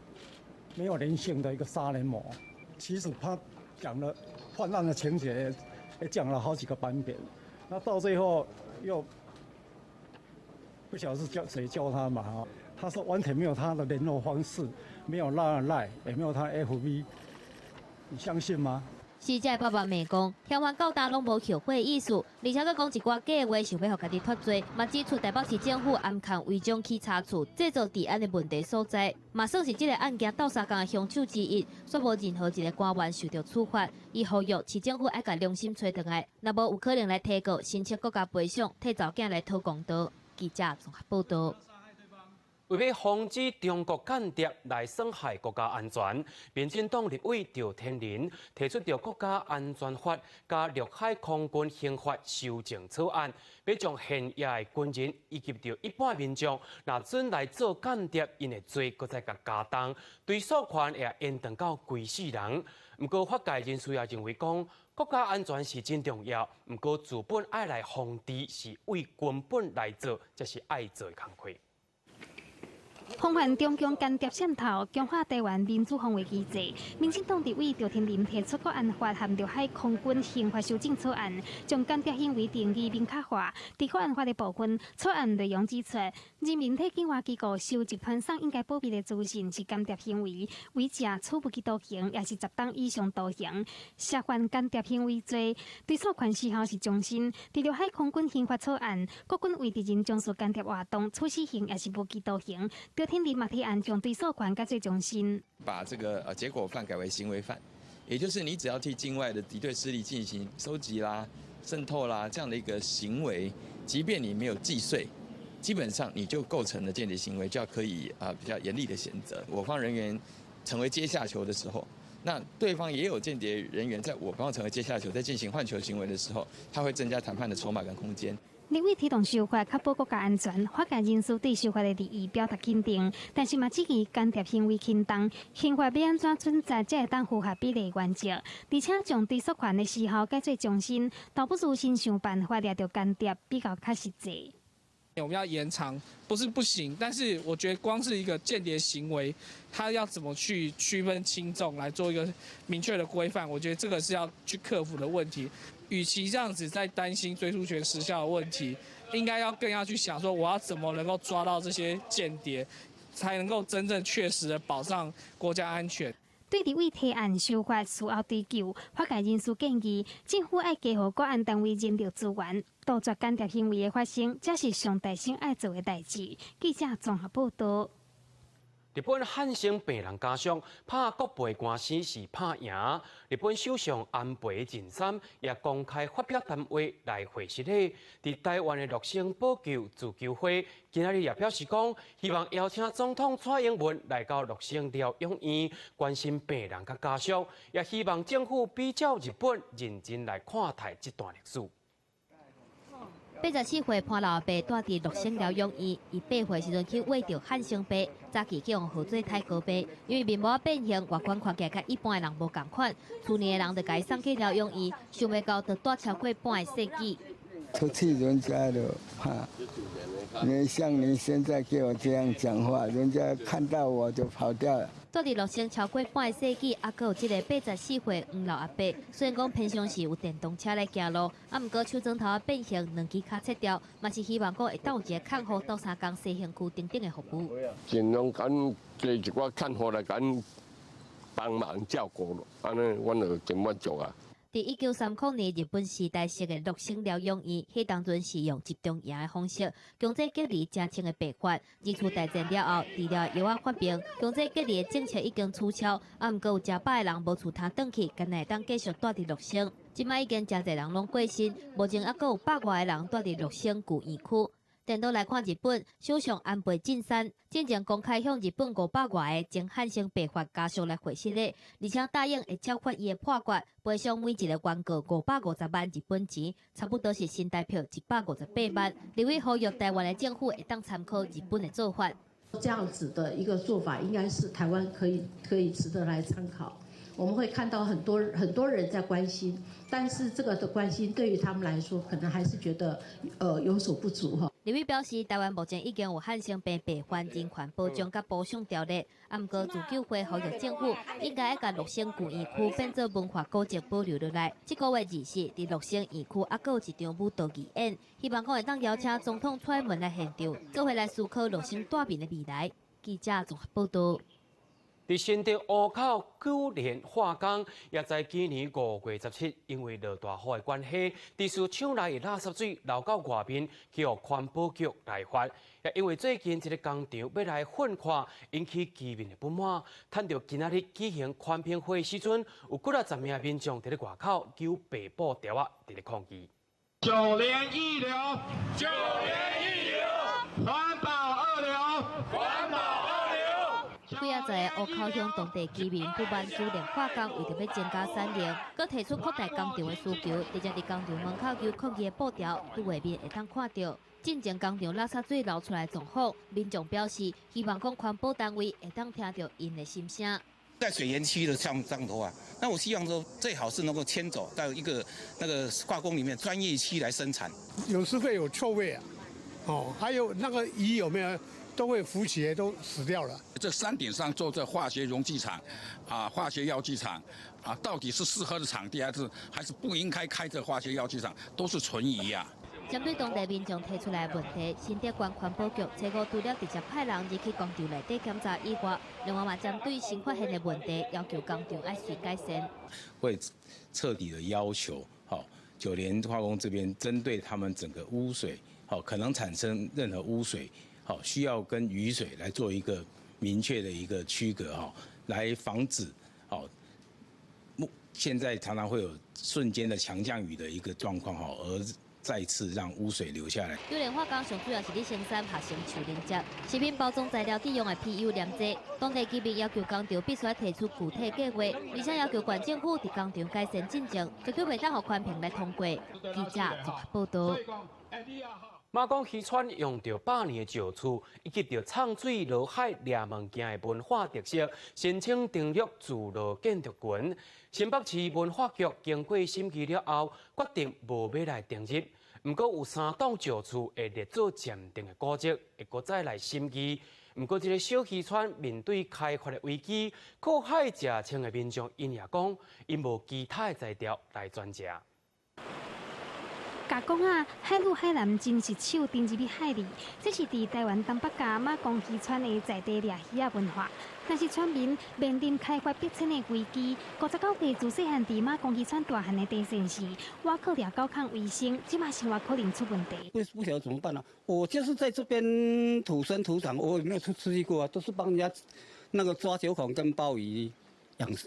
沒有人性的一個殺人魔。其實他講了犯案的情節，也講了好幾個版本，那到最後又不曉得是叫誰教他嘛？哈，他說完全沒有他的聯絡方式，沒有 LINE，也沒有他 FB，你相信嗎？死者爸爸罵講，嫌犯到今攏無後悔意思，而且閣講一寡假話，想欲予家己脫罪，嘛指出台北市政府暗崁違章起查厝，製造治安的問題所在，嘛算是這个案件鬥相共的兇手之一，煞無任何一个官員受著處罰。伊呼籲市政府愛共良心揣轉來，若無有可能來提告，申請國家賠償，替查某囝來討公道。記者綜合報道。為欲防止中國間諜來損害國家安全，民進黨立委趙天麟提出著國家安全法佮陸海空軍刑法修正草案，欲將現役的軍人以及著一般民眾，若準來做間諜，𪜶的罪閣再共加重，追訴權會延長到規世人。毋過法界人士也認為講，國家安全是真重要，毋過治本愛來防治是為根本來做，才是愛做的工課。防範中共間諜滲透，強化台灣民主防衛機制。民進黨立委趙天麟提出國安法和陸海空軍刑法修正草案，將間諜行為定義明確化。佇國安法的部分，草案內容指出，人民替境外機構收集傳送應該保密的資訊是間諜行為，違者處無期徒刑，抑是10冬以上徒刑。涉犯間諜行為罪，追訴權時效是終身。佇陸海空軍刑法草案，國軍為敵人從事間諜活動，處死刑抑是無期徒刑。趙天麟嘛提案將追訴權改做終身，把這個結果犯改為行為犯，也就是你只要替境外的敵對勢力進行收集啦、滲透啦這樣的一個行為，即便你沒有既遂，基本上你就構成了間諜行為，就要可以比較嚴厲的譴責。我方人員成為階下囚的時候，那對方也有間諜人員在我方成為階下囚，在進行換囚行為的時候，他會增加談判的籌碼跟空間。立委推動修法，確保國家安全，法界人士對修法的利益表達肯定，但是嘛質疑間諜行為輕重，刑法欲按怎準則才會當符合比例原則，而且將追訴權的時效改做終身，倒不如先想辦法掠著間諜比較較實際。我們要延長，不是不行，但是我覺得光是一個間諜行為，他要怎麼去區分輕重來做一個明確的規範，我覺得這個是要去克服的問題。與其這樣子在擔心追訴權時效的問題，應該要更要去想說，我要怎麼能夠抓到這些間諜，才能夠真正確實的保障國家安全。對立委提案修法事後追究，法界人士建議政府愛加予國安單位人力資源，杜絕間諜行為的發生，才是上大先愛做的代誌。記者綜合報道。日本漢生病人家屬拍國賠官司是拍贏，日本首相安倍晉三也公開發表談話來回釋咧。佇台灣的陸生保救自救會今仔日也表示講，希望邀請總統蔡英文來到陸生療養院關心病人佮家屬，也希望政府比照日本認真來看待這段歷史。84歲潘老阿伯蹛佇陸生療養院，伊8歲時陣去穢著漢生病，早期去予號做泰哥病，因為面膜變形，外觀看起來佮一般的人無仝款，厝裡的人就共伊送去療養院，想袂到就蹛超過半个世紀。出去人家就怕，你像你現在給我這樣講話，人家看到我就跑掉了。蹛佇鹿生超過半個世紀，猶閣有這个84歲黃老阿伯，雖然講平常時有電動車來行路，啊，毋過手指頭仔變形，兩支跤切掉，嘛是希望講會當有一個看護鬥相共西興區等等的服務。盡量敢加一寡看護來共幫忙照顧，按呢，阮就真滿足啊。佇1930年日本時代設的鹿生療養院，彼當陣是用集中營的方式強制隔離誠濟的病患。二次大戰了後，治療藥仔發明，強制隔離的政策已經取消，啊，毋過有誠百个人無厝通轉去，干焦會當繼續蹛佇鹿生。這擺已經誠濟人攏過身，目前猶閣有百外个人蹛佇鹿生舊院區。顛倒來看日本，首相安倍晉三進前公開向日本500外个前漢生病患家屬來回信咧，而且答應會照發伊的判決，賠償每一个原告550萬日本錢，差不多是新台票158萬。立委呼籲台灣的政府會當參考日本的做法。這樣子的一個做法，應該是台灣可以值得來參考。我們會看到很多很多人在關心，但是這個的關心對於他們來說，可能還是覺得有所不足哈。立委表示，台灣目前已經有漢生病病患人權保障佮補償條例，啊，毋過自救會呼籲政府應該愛共鹿生舊院區變做文化古蹟保留落來。這個月24佇鹿生院區猶閣有一場舞蹈義演，希望講會當邀請總統蔡英文來現場，做伙來思考鹿生大眠的未來。記者綜合報道。佇新竹湖口九連化工，也在今年5月17，因為落大雨的關係，佇市廠內的垃圾水流到外面，去予環保局來罰。也因為最近一个工廠欲來糞礦，引起居民的不滿。趁著今仔日舉行環評會時陣，有幾仔十名民眾佇咧外口揪白布條仔，佇咧抗議。九連一流，九連一流，環保二流，環保。幾仔十个湖口鄉當地居民不滿九連化工為著欲增加產能，閣提出擴大工廠的需求，直接佇工廠門口揪抗議的布條，佇外面會當看著。進前工廠垃圾水流出來狀況，民眾表示希望講環保單位會當聽著𪜶的心聲。在水源區的像這樣的話，那我希望說最好是能夠遷走到一個那個化工裡面專業區來生產。有時會有臭味啊，哦，還有那個魚有沒有？都會浮起來，都死掉了。這山頂上做這化學溶劑廠，啊，化學藥劑廠，啊，到底是適合的場地，還是不應該開這化學藥劑廠，都是存疑啊。針對當地民眾提出來的問題，新竹縣環保局初五除了直接派人入去工廠內底檢查以外，另外嘛針對新發現的問題，要求工廠愛隨改善。會徹底的要求，好，九連化工這邊針對他們整個污水，好，可能產生任何污水。好，需要跟雨水來做一個明確的一個區隔哈，來防止好，目現在常常會有瞬間的強降雨的一個狀況哈，而再次讓污水流下來。九連化工上主要是咧生產合成樹奶汁，食品包裝材料佇用的 PU 黏劑。當地居民要求工廠必須提出具體計劃，而且要求縣政府佇工廠改善進程，絕對袂當予環評來通過。記者綜合報道。馬公漁村用著100年的石厝，以及著藏水落海掠物件的文化特色，申請登錄聚落建築群。新北市文化局經過審議了後，決定無欲來登入。毋過有三棟石厝會列做暫定的古蹟，會閣再來審議。毋過這个小漁村面對開發的危機，靠海食穿的民眾𪜶也講，𪜶無其他的才調來轉食。共講啊，海女海男真實手沉入去海裡，這是佇台灣東北角馬公漁村的在地掠魚仔文化。但是村民面臨開發逼遷的危機，59歲自細漢佇馬公漁村大漢的鄭先生，倚靠掠狗炕為生，這馬生活可能出問題。不曉得怎麼辦啊？我就是在這邊土生土長，我也沒有出去過啊，都是幫人家那個抓九孔跟鮑魚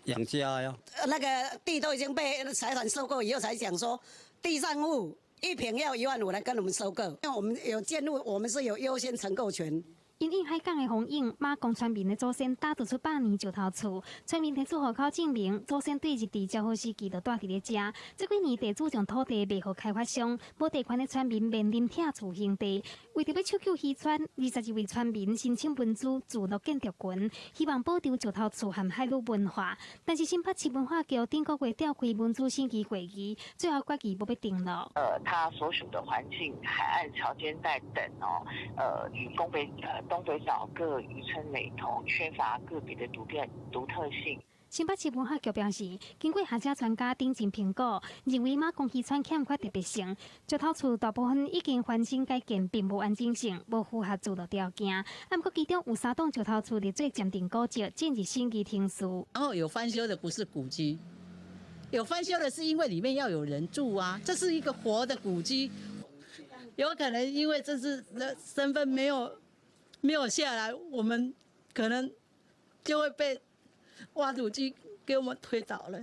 養家呀。那個地都已經被財團收購以後，才講說地上物。一坪要1.5萬來跟我們收購，因為我們有建物，我們是有優先承購權。因應海港的風湧，馬公村民的祖先打造出百年石頭厝。村民提出戶口證明，祖先對日治昭和時期就蹛佇咧遮。這幾年地主將土地賣予開發商，無地權的村民面臨拆厝刑地。為著欲搶救漁村，22位村民申請文資聚落建築群，希望保留石頭厝和海陸文化。但是新北市文化局頂個月召開文資審議會議，最後決議無欲登錄。它所屬的環境、海岸潮間帶等哦，與東北島各漁村雷同，缺乏個別的獨特性。新北市文化局表示，經過學者專家頂前評估，認為馬公漁村欠缺特別性，石頭厝大部分已經翻新改建，並無完整性，無符合聚落條件。啊，毋過其中有三棟石頭厝列做暫定古蹟，進入審議程序。然後有翻修的不是古蹟，有翻修的是因為裡面要有人住啊，這是一個活的古蹟，有可能因為這是身份沒有下來，我們可能就會被挖土機給我們推倒了。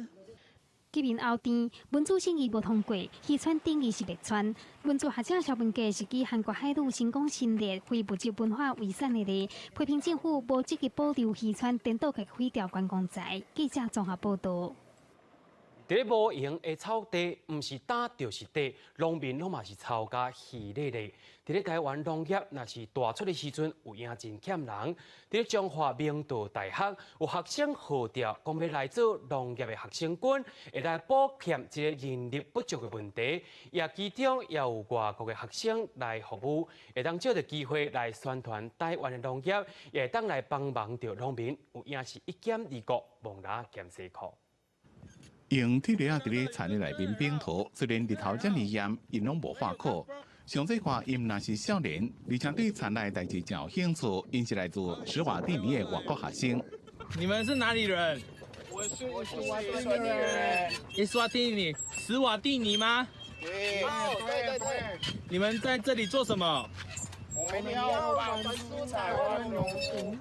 吉民後殿文字審議無通過，漁村等於是滅村。文字學者蕭文傑是舉韓國海女成功申列非物質文化遺產的例，批評政府無積極保留漁村，顛倒去毀掉觀光財。記者綜合報導。佇咧無閒的草地，毋是焦就是塊，農民攏嘛是吵甲稀咧咧。佇咧台灣農業，若是大出的時陣，有影真欠人。佇咧彰化明道大學，有學生號召，講欲來做農業的學生軍，會來補欠這個人力不足的問題。也其中也有外國的學生來服務，會當藉著機會來宣傳台灣的農業，也會當來幫忙著農民，有影是一兼二顧，忙蜊仔兼洗褲。用鐵犁仔佇咧田的內面反土，雖然日頭遮爾炎，𪜶攏無喊苦。上細看，𪜶若是少年，而且對田內代誌真有興趣。𪜶是來自史瓦蒂尼的外國學生。你們是哪裡人？我是史瓦蒂尼人。史瓦蒂尼，史瓦蒂尼嗎？對，對對對。你們在這裡做什麼？我們要幫助台灣農民。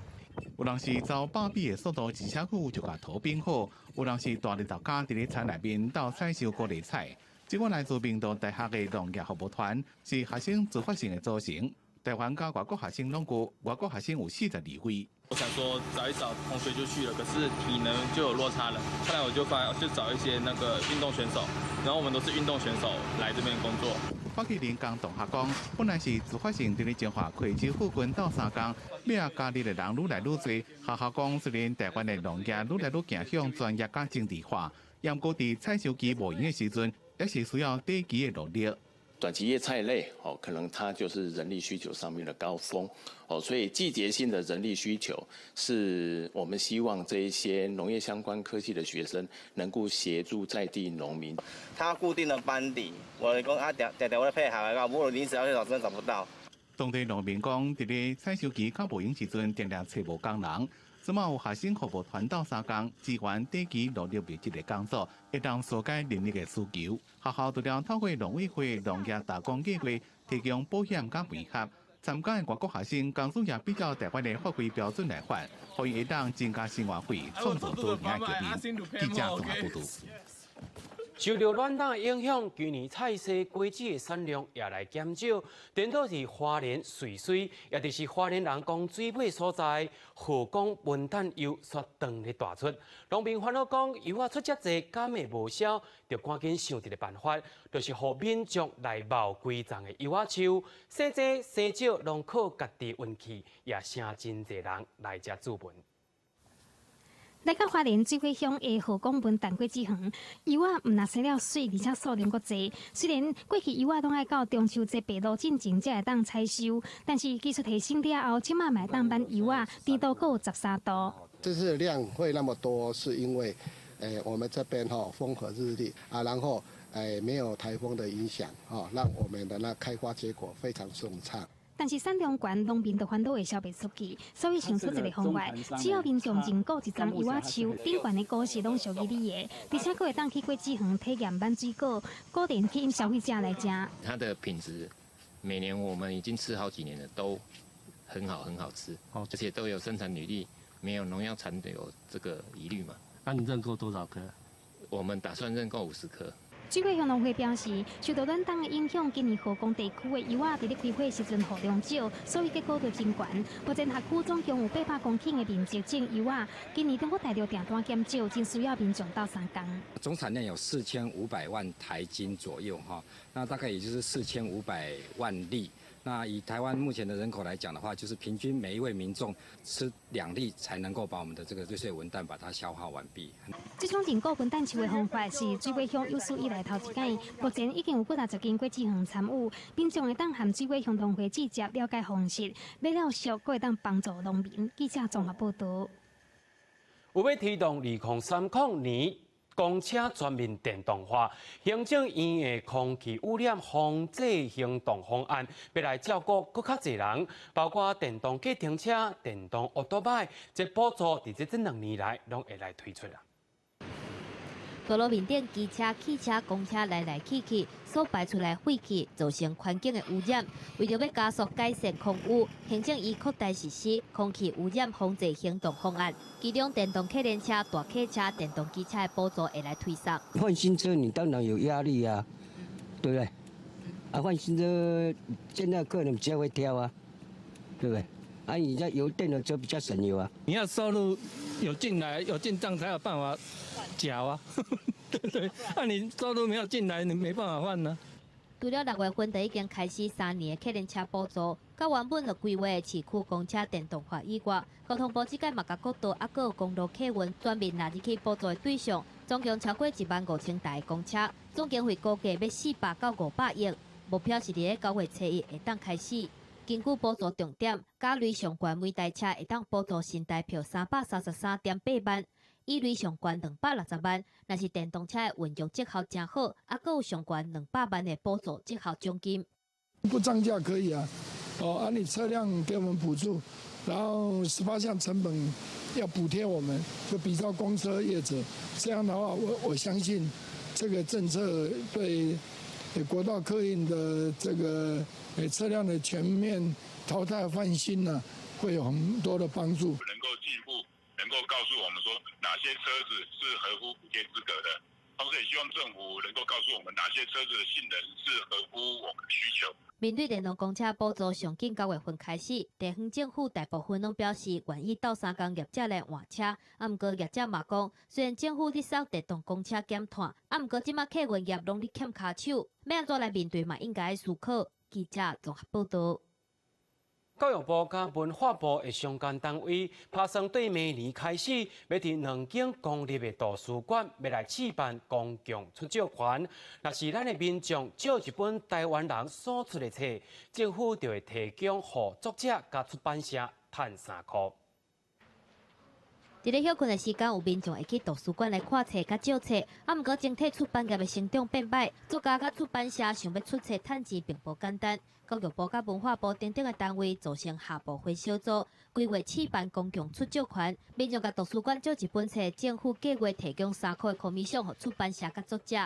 有人是走100米的速度，一小久就共土反好；有人是大日頭跤佇咧田內面鬥採收高麗菜。這個來自明道大學的農業服務團是學生自發性的組成，台灣佮外國學生攏有，外國學生有42位。我想說找一找同學就去了，可是體能就有落差了。後來我就發就找一些那個運動選手，然後我們都是運動選手來這邊工作。發起人江同學講，本來是自發性佇咧彰化溪州附近鬥相共，尾仔加入的人愈來愈濟。學校講，雖然台灣的農業愈來愈走向專業佮精緻化，毋過佇採收期無閒的時陣，也是需要短期的勞力。短期葉菜類，哦，可能它就是人力需求上面的高峰，哦，所以季節性的人力需求是我們希望這一些農業相關科系的學生能夠協助在地農民。他固定的班底，我講啊，定定定我配合啊，無臨時要去找真的找不到。當地農民講，佇咧採收期較無閒時陣，定定揣無工人。這馬有學生服務團鬥相共，支援短期勞力密集的工作，會當紓解人力的需求。學校除了透過農委會農業大綱計畫提供保險佮媒合，參加的外國學生工資也比照台灣的法規標準來發，予𪜶會當增加生活費，創造多贏的局面。記者綜合報導。受著暖冬影響，今年菜西果子的產量也來減少。顛倒是花蓮瑞穗，也就是花蓮人講水尾所在，荷江文旦柚煞當咧大出。農民煩惱講，柚仔出遮濟，敢會無銷？就趕緊想一個辦法，就是予民眾來冒規叢的柚仔樹，生濟生少，攏靠家己運氣，也成真濟人來遮注文。來到花蓮水尾鄉的荷江文旦果子園，柚仔毋但生了媠，而且數量閣濟。雖然過去柚仔攏愛到中秋節白露進前才會當採收，但是技術提升了後，這馬嘛會當挽柚仔，甜度閣有13度。這次量會那麼多，是因為，我們這邊哈風和日麗啊，然後沒有颱風的影響，哈，讓我們的那開花結果非常順暢。但是產量懸，農民就煩惱會銷袂出去，所以想出一個方法，只要民眾認購一叢柚仔樹，頂懸的果實攏屬於你的，而且閣會當去果子園體驗挽水果，固定吸引消費者來食。它的品質，每年我們已經吃好幾年了，都很好，很好吃，而且都有生產履歷，沒有農藥殘留這個疑慮嘛。那你認購多少棵？我們打算認購50棵。水尾鄉農會表示，受到暖冬的影響，今年荷江地區的柚仔佇咧開花時陣雨量少，所以結果就真懸。目前轄區總共有800公頃的面積種柚仔，今年中國大陸訂單減少，真需要民眾鬥相共。總產量有4500萬台斤左右，哈，那大概也就是4500萬粒。那以台灣目前的人口來講的話，就是平均每一位民眾吃2粒才能夠把我們的這個瑞穗文旦把它消耗完畢。這種認購文旦樹的方法是水尾鄉有史以來頭一擺，目前已經有幾若十間果子園參與，民眾會當和水尾鄉農會直接了解方式，買了俗，閣會當幫助農民。記者綜合報導。有欲推動2030年公車全面電動化，行政院的空氣污染防治行動方案，欲來照顧閣較濟人，包括電動計程車、電動歐多擺，這補助佇這兩年來攏會來推出啦。道路面頂機車、汽車、公車來來去去，所排出來廢氣造成環境的污染。為著欲加速改善空污，行政院擴大實施空氣污染防治行動方案，其中電動客聯車、大客車、電動機車的補助會來推送。換新車你當然有壓力啊，對不對？啊，換新車現在客人比較會挑啊，對不對？啊，你在油電的車比較省油啊。你要收入有進來有進賬才有辦法繳啊，對不對？啊，你收入沒有進來，你沒辦法換呢。除了6月份就已經開始3年的客聯車補助，佮原本就規劃的市區公車電動化以外，交通部這擺嘛共國道猶閣有公路客運全面納入去補助的對象，總共超過1萬5千台公車，總經費估計欲400到500億，目標是佇咧9月初1會當開始。根據補助重點，甲類上懸每台車會當補助新台票333.8萬，乙類上懸260萬。若是電動車的運用績效誠好，猶閣有上懸200萬的補助績效獎金。不漲價可以啊，哦，啊你車輛給我們補助，然後18項成本要補貼我們，就比照公車業者，這樣的話，我相信這個政策對國道客運的這個車輛的全面淘汰換新呢，會有很多的幫助。能夠進一步能夠告訴我們說哪些車子是合乎補貼資格的，同時也希望政府能夠告訴我們哪些車子的性能是合乎我們的需求。面對電動公車補助上緊9月份開始，地方政府大部分攏表示願意鬥相共業者來換車，啊，毋過業者嘛講，雖然政府咧捎電動公車減碳，啊，毋過這馬客運業攏咧欠跤手，欲按怎來面對嘛應該思考。記者綜合報導。教育部佮文化部的相關單位，拍算對明年開始，欲佇兩間公立的圖書館，欲來試辦公共出借權。若是咱的民眾借一本台灣人所出的冊，政府就會提供予作者佮出版社趁3箍。佇咧歇睏的時間，有民眾會去圖書館來看冊佮借冊。啊，毋過整體出版業的成長變歹，作家佮出版社想欲出冊趁錢並無簡單。教育部佮文化部等等的單位組成下部會小組，規劃試辦公共出借權。民眾共圖書館借一本冊，政府計劃提供3箍的 commission 予出版社佮作者。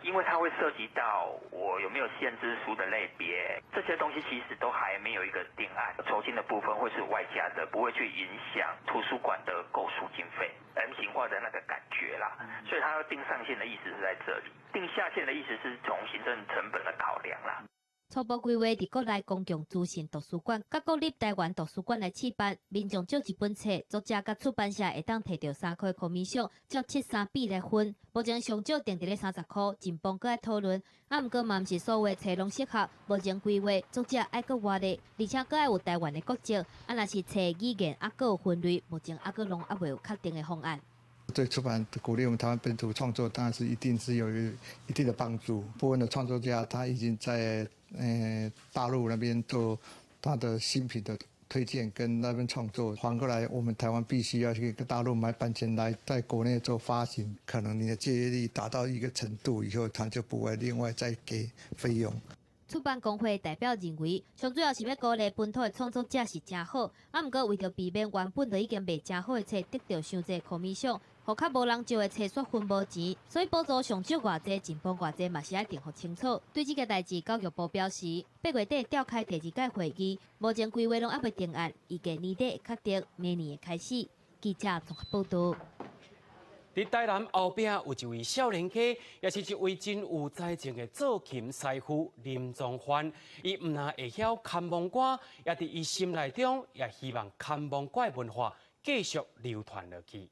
因為它會涉及到我有沒有限制書的類別，這些東西其實都還沒有一個定案。酬金的部分會是外加的，不會去影響圖書館的購書經費。M 型化的那個感覺啦，所以它要定上限的意思是在這裡，定下限的意思是從行政成本的考量啦。初步規劃佇國內公共資訊圖書館、佮國立台灣圖書館來試辦，民眾借一本冊，作者佮出版社會當提著3箍 commission，照7-3比來分。目前上少定佇咧30箍，進步閣愛討論。啊，毋過嘛毋是所有冊攏適合。目前規劃作者愛閣活咧，而且閣愛有台灣的國籍。啊，若是冊語言猶閣有分類，目前猶閣攏猶未有確定的方案。對出版鼓勵我們台灣本土創作，當然是一定是有一定的幫助。部分的創作家他已經在大陸那邊做他的新品的推薦跟那邊創作。反過來，我們台灣必須要去跟大陸買版權來在國內做發行，可能你的借閱率達到一個程度以後，他就不會另外再給費用。出版公會代表認為，上主要是欲鼓勵本土的創作者是誠好，啊，毋過為著避免原本就已經賣誠好的冊得著傷濟 commission，予較無人借的冊煞分無錢，所以補助上少偌濟，進步偌濟嘛是愛定予清楚。對這個代誌，教育部表示，8月底召開第二屆會議，目前規劃攏猶未定案，預計年底會確定，明年會開始。記者綜合報導。佇台南後壁有一位少年家，也是一位真有才情的做琴師傅林宗範。伊毋但會曉牽亡歌，也佇伊心內中也希望牽亡歌文化繼續流傳落去。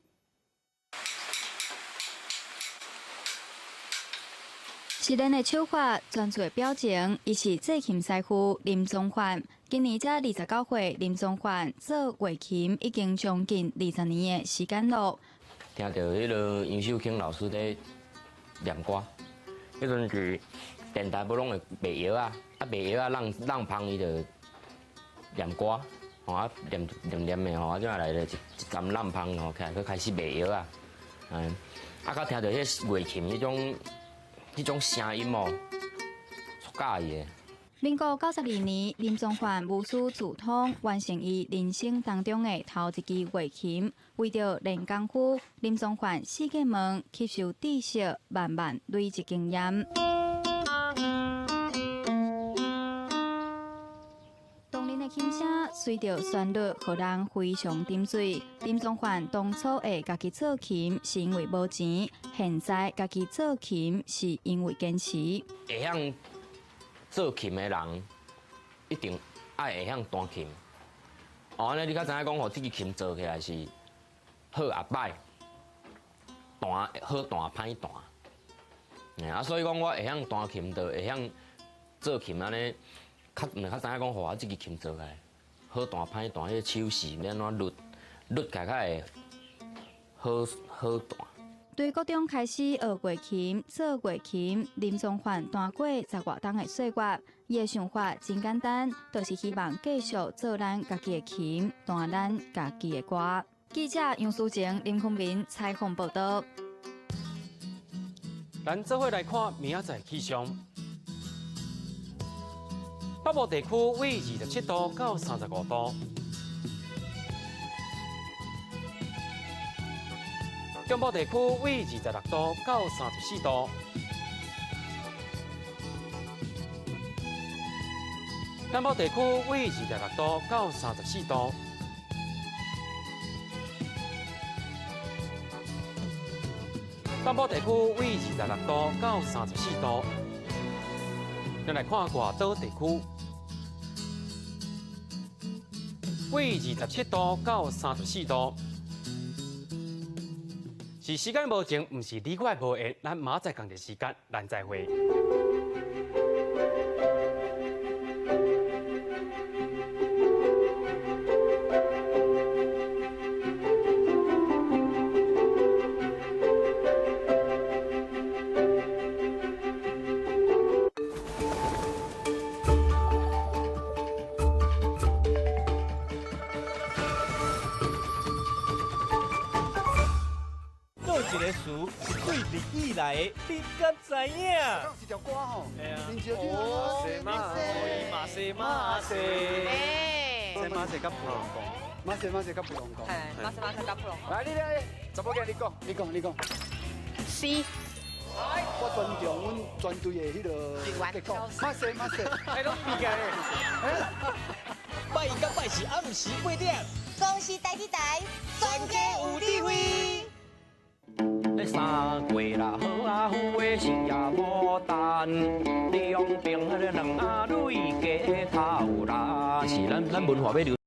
熟練的手法，專注的表情，伊是做琴師傅林宗範。今年才29歲，林宗範做月琴已經將近20年的時間囉。聽著彼个楊秀卿老師咧念歌，彼陣是電台不攏會賣藥仔，啊賣藥仔挵挵芳伊就念歌，吼啊念念念的吼，啊怎來了一站挵芳吼，起來閣開始賣藥仔，嗯，啊閣聽著彼月琴彼種聲音哦，足佮意的。民國92年，林宗範無師自通完成伊人生當中的頭一支月琴。為著練功夫，林宗範四界問吸收知識，慢慢累積經驗。動人的琴聲隨著旋律，予人非常沉醉。林宗範當初會家己做琴，是因為無錢；現在家己做琴，是因為堅持。會曉做琴的人一定愛會曉彈琴。哦，按呢你較知影講，予這支琴做起來是好抑歹，彈好彈歹彈。啊，所以講我會曉彈琴，就會曉做琴按呢，較毋較知影講，予我這支琴做起來好彈歹彈，彼個手勢欲按怎律，律起來較會好好彈。對國中開始學月琴、做月琴，林宗範彈過十外冬的歲月，伊的想法真簡單，就是希望繼續做咱家己的琴，彈咱家己的歌。記者楊淑靜、林坤明採訪報道。咱做伙來看明仔載氣象。北部地區為27度到35度。中部地區為26度到34度，南部地區為26度到34度，東部地區為26度到34度。咱來看外島地區，為27度到34度。是時間無情，毋是你我無緣，咱明仔載仝一時間，咱再會。倒一个词是對日語來的，你敢知影？是條歌吼，哦，西馬西馬西，西馬西佮普龍宮，馬西馬西佮普龍宮，馬西馬西佮普龍宮。來，你來，查某囝你講，你講，你講。 C。我尊重阮全隊的彼个結果。馬西馬西，哎，攏比起來。拜一佮拜四暗時八點，公視台語台，全家有智慧。三月啦，好啊，富的是啊牡丹，兩邊彼个兩仔蕊加頭啦，是咱文化欲流。